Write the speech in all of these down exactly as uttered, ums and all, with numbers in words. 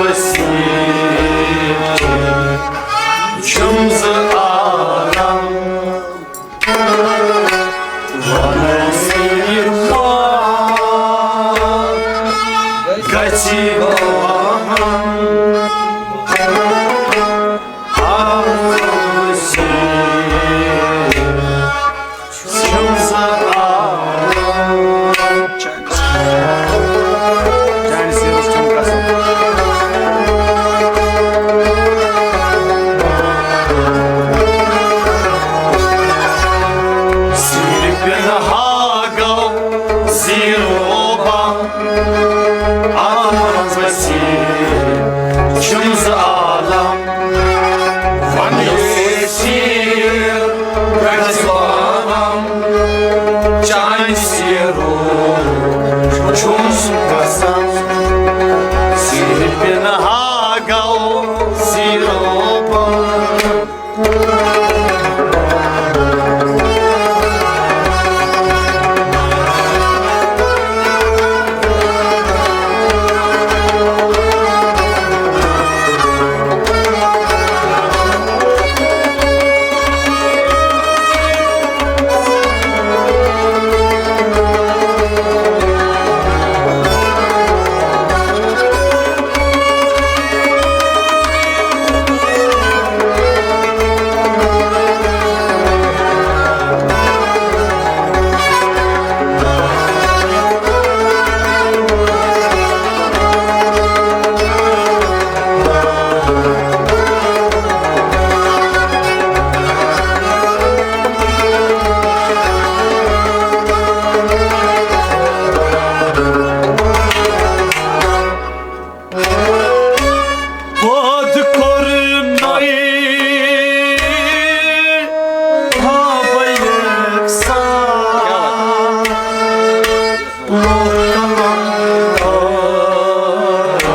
وسیع چھُم زٕ عالم، وَنَس یہِ ما گژھِ وَہَم۔ زیٖروبا، عالم وسیع چھُم زٕ عالم، وَنَس یہِ گژھِ وَہَم۔ چانہِ سیرو چھُم قسم، صرف نہاگو زیٖروبا۔ پٲدٕ کوٚرنَے تھاوٕ یَکساں لوکَن دوران۔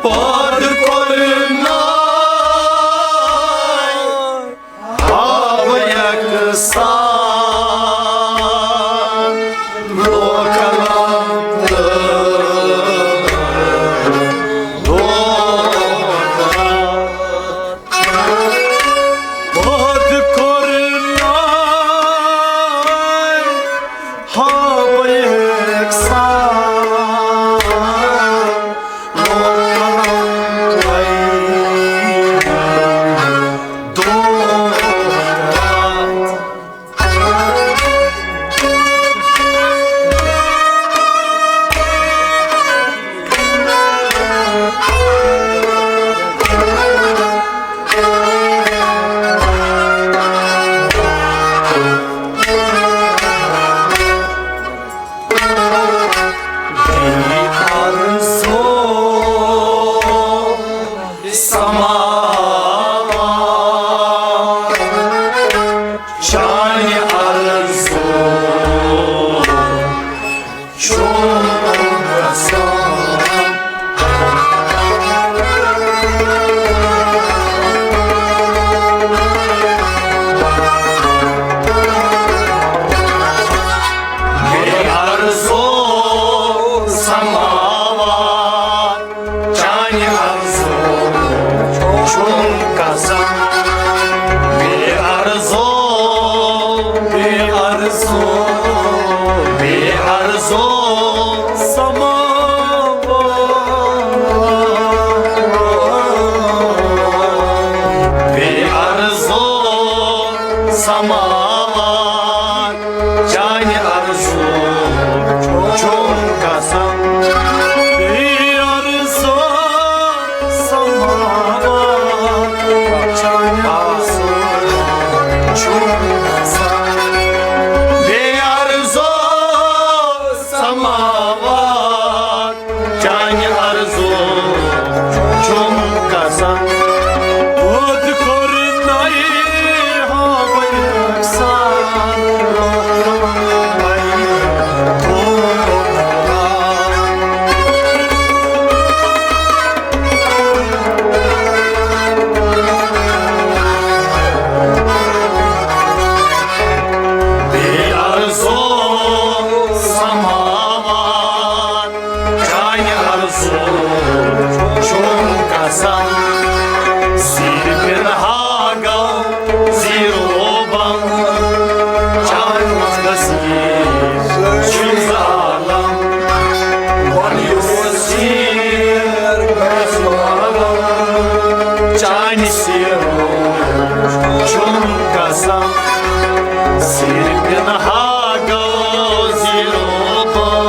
پٲدٕ کوٚرنَے تھاوٕ یَکساں لوکَن دوران۔ پٲدٕ کوٚرنَے تھاوٕ یَکساں لوکَن دوران۔ سماوار چانہِ آرزو چھُم گژھان۔ بے آرزو سماوار چانہِ آرزو چھُم قسم۔ بے آرزو، بے آرزو، بے آرزو سماوار۔ بے آرزو سماوار۔ چانہِ آرزو چھُم قسم۔ بے آرزو سماوار۔ چانہِ آرزو چھُم قسم۔ بے تنہا گوٚو زیٖروبون۔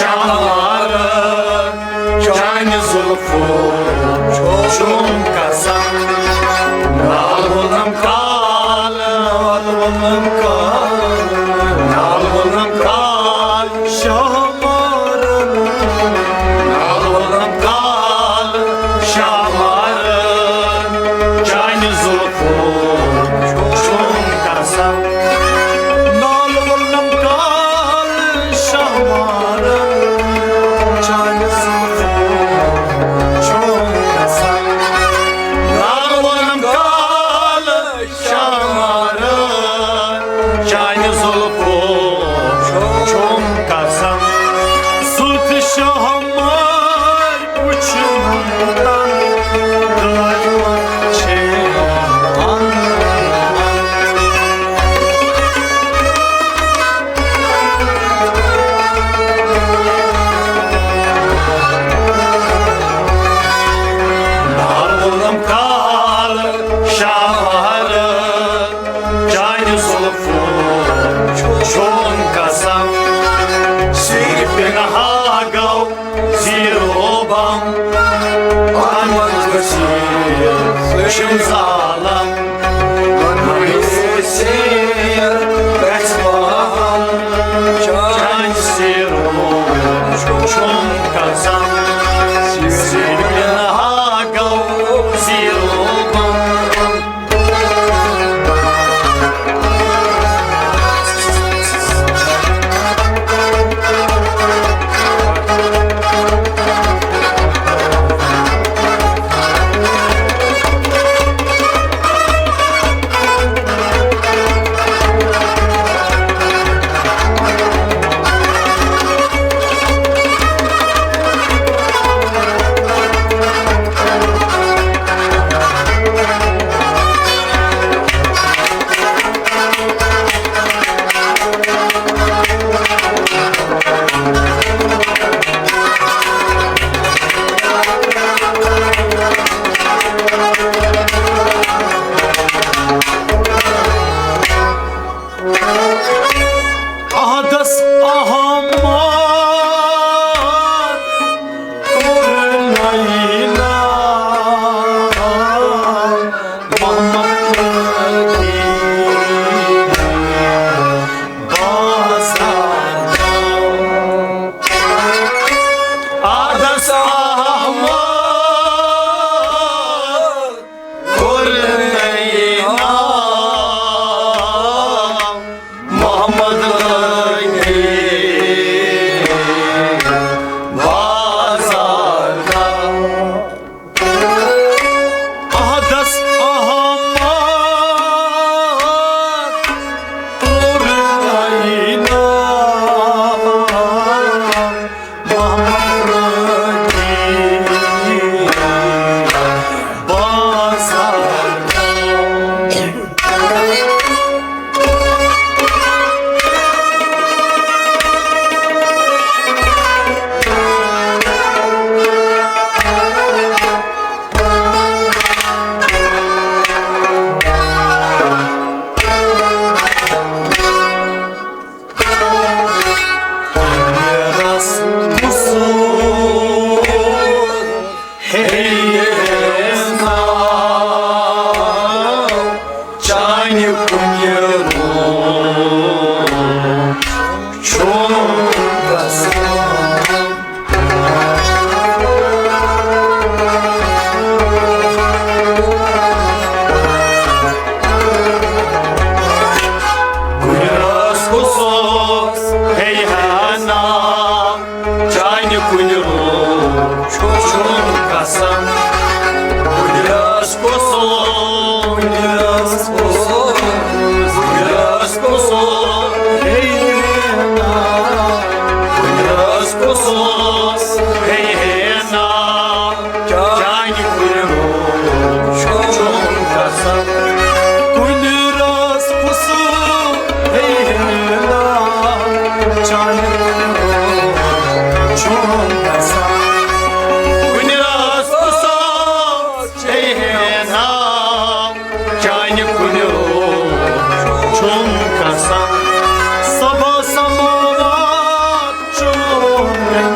شامار، چانہِ زُلفو چھُم قسم۔ نال وولم کال، نال وولم کال، نال وولم کال، شامار، نال وولم کال، شامار، چانہِ زُلفو چھُم قسم۔ نال وولم کال، شامار، چانہِ زُلفو چھُم قسم۔ نال وولم کال، شامار، چانہِ زُلفو چھُم قسم۔ زُلفِ شامار وٕچھِم تن دٲیمہ چھے۔ نال وولم کال، شامار، چانہِ زُلفو چھُم قسم۔ سیرِ پِنہا گوٚو زیٖروبم، پانہٕ ؤنۍ کٔشیٖر چھِم زالان۔ مایوسی گژھِ بحال، چانہِ سیٖروٗ چھُم قسم۔ سیٖروٗ ہا گوٚو سیٖروٗ بم۔ احدس احمد کوٚر نینہ محمد بازار۔ احدس احمد کوٚر نینہ محمد لٲگۍ بازار۔ احدس احمد کوٚر نینہ محمد لٲگۍ بازار۔ چانہِ کُنہِ روح چھُم قسم۔ کُنہِ رٲژ کُس اوس ہے ہنا، چانہِ کُنہِ روح چھُم قسم۔ کُنہِ رٲژ کُس اوس، کُنہِ رٲژ کُس اوس، کُنہِ رٲژ کُس اوس، ہے ہنا، کُنہِ رٲژ کُس اوس ہے ہنا، چانہِ کُنہِ روح چھُم قسم۔ کُنہِ رٲژ کُس ہے ہنا، چانہِ کُنہِ روح چھُم قسم۔ کُنہِ رٲژ کُس ہے ہنا، چانہِ کُنہِ روح چھُم قسم۔ صبا سماوات چھُم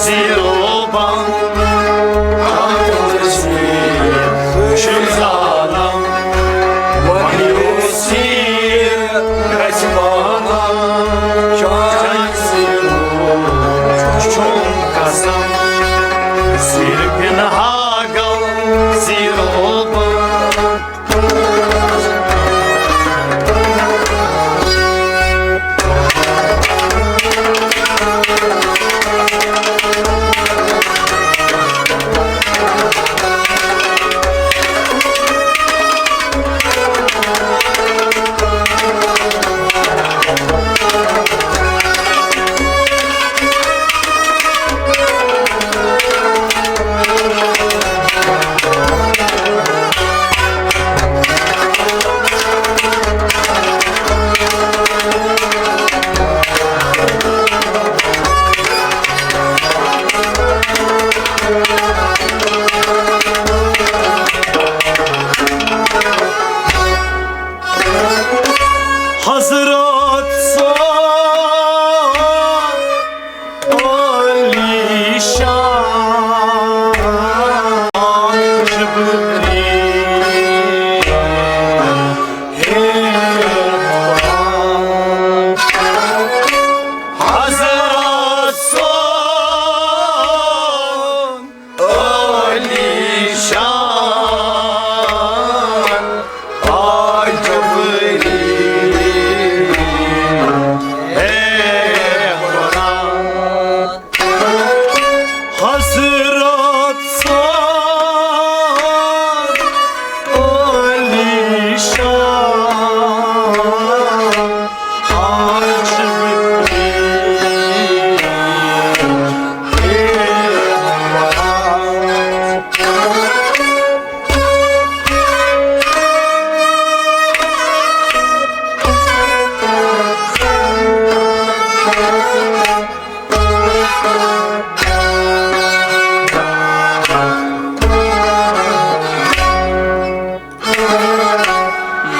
زیٖروٗبم، اَتھ چھِ زالان، وۄنۍ یُس یہِ گژھِ والان، چانہِ سیٖرو چھُم قسم، سیٖرِ پِنہٕ ہاگل زیٖروٗبم۔ حضرت سون علی شان جبریل۔ حضرت سون علی شان آ جبریل، اے قرآن۔ حضرت سون علی شان آ جبریل، اے قرآن۔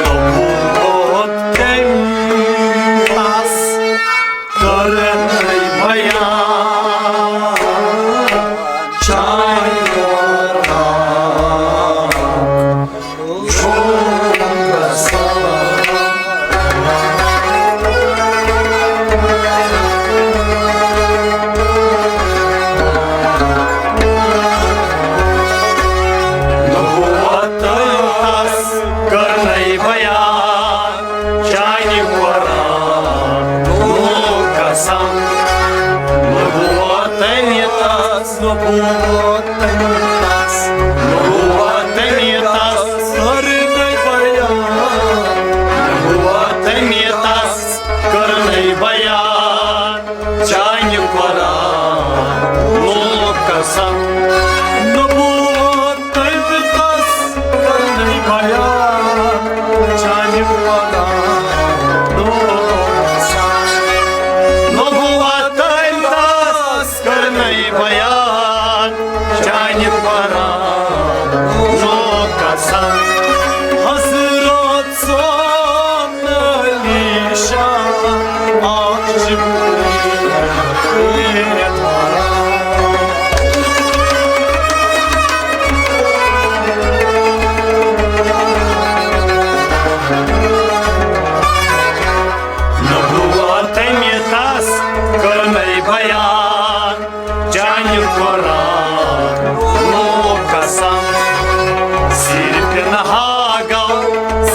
نبوت تٔمۍ تس کٔرنَے بیان، چانہِ قرآن چھُم قسم۔ نبوت تٔمۍ تس کٔرنَے بیان، چانہِ قرآنُک قسم۔ نبوت تٔمۍ تس، نبوت تٔمۍ تس، نبوت تٔمۍ تس کٔرنَے بیان، نبوت تٔمۍ تس کٔرنَے بیان، چانہِ قرآنُک قسم۔ نبوت تٔمۍ تس کٔرنَے بیان، چانہِ قرآنُک قسم۔ نبوت تٔمۍ تس کٔرنَے بیان، چانہِ قرآنُک قسم۔ حضرت سون علی شان آ جبریل۔ نبوت تٔمۍ تس کٔرنَے بیان، چانہِ قرآنُک قسم۔ سیٖرِ پِنہٕ ہاگل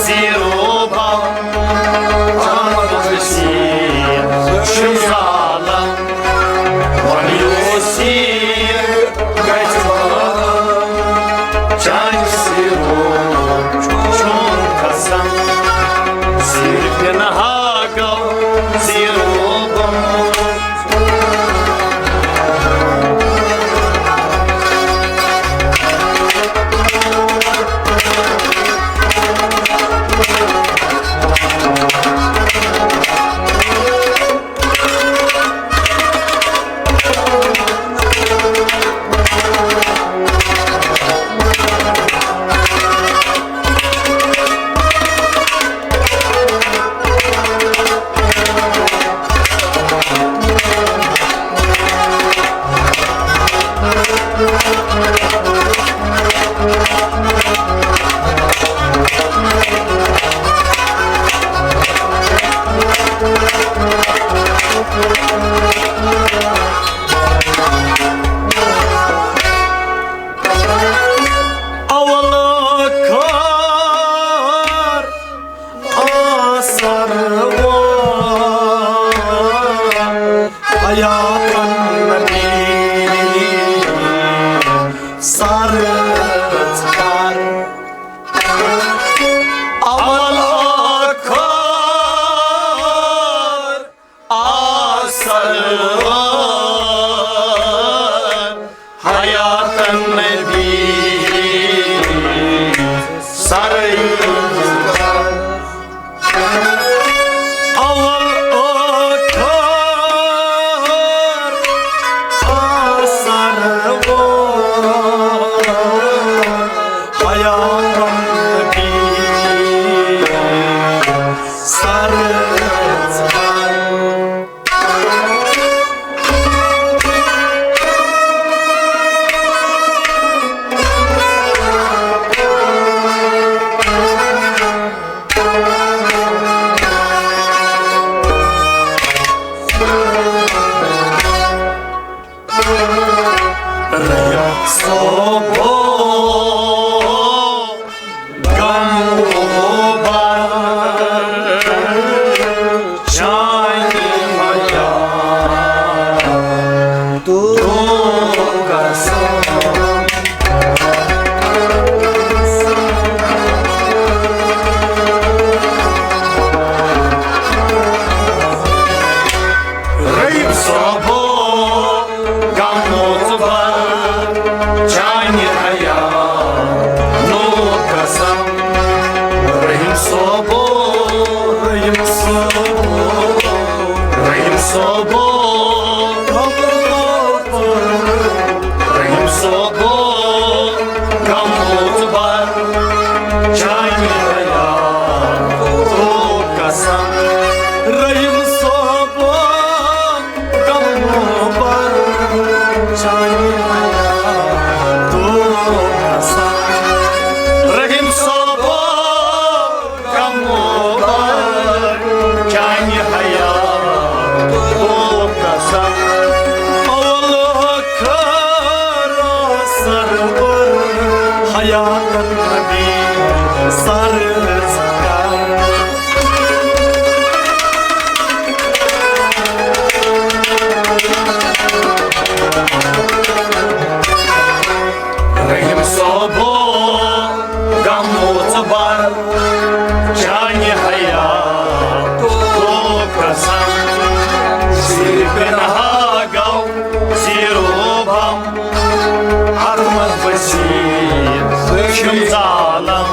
زیٖروٗبم، اَتھ چھِ زالان، وۄنۍ یُس یہِ گژھِ والان، چانہِ سیٖرو چھُم قسم۔ سیٖرِ پِنہٕ ہاگل زیٖروٗبم۔ سرور حیاتن نبی سر ژھار۔ اول ٲخر آ سرور حیاتن نبی سر۔ اول ٲخر آ سرور حیاتن نبی سر ژھار۔ رحیم صٲبو غم و بار چانہِ حیاتُک قسم۔ رحیم صٲبو غم و بار چانہِ حیاتُک قسم۔ رحیم صٲبو، رحیم صٲبو، رحیم صٲبو، رحیم صٲبو، غم و بار چانہِ حیاتُک قسم۔ رحیم صٲبو غم و بار چانہِ حیاتُک قسم۔ رحیم صٲبو غم و بار چانہِ حیاتُک قسم۔ اول ٲخر سرور حیاتن نبی سر ژھار۔ رحیم صٲبو غم و بار چانہِ حیاتُک قسم۔ سیرِ پنہا گو سیرو بم، اتھ منٛز بسیت چھِم ظالم۔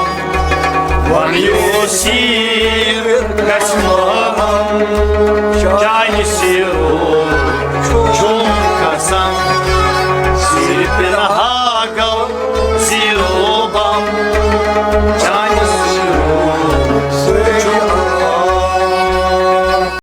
وۄنۍ یوٗسیٖر گژھِ محرم، چانہِ سیرو چھُم قسم۔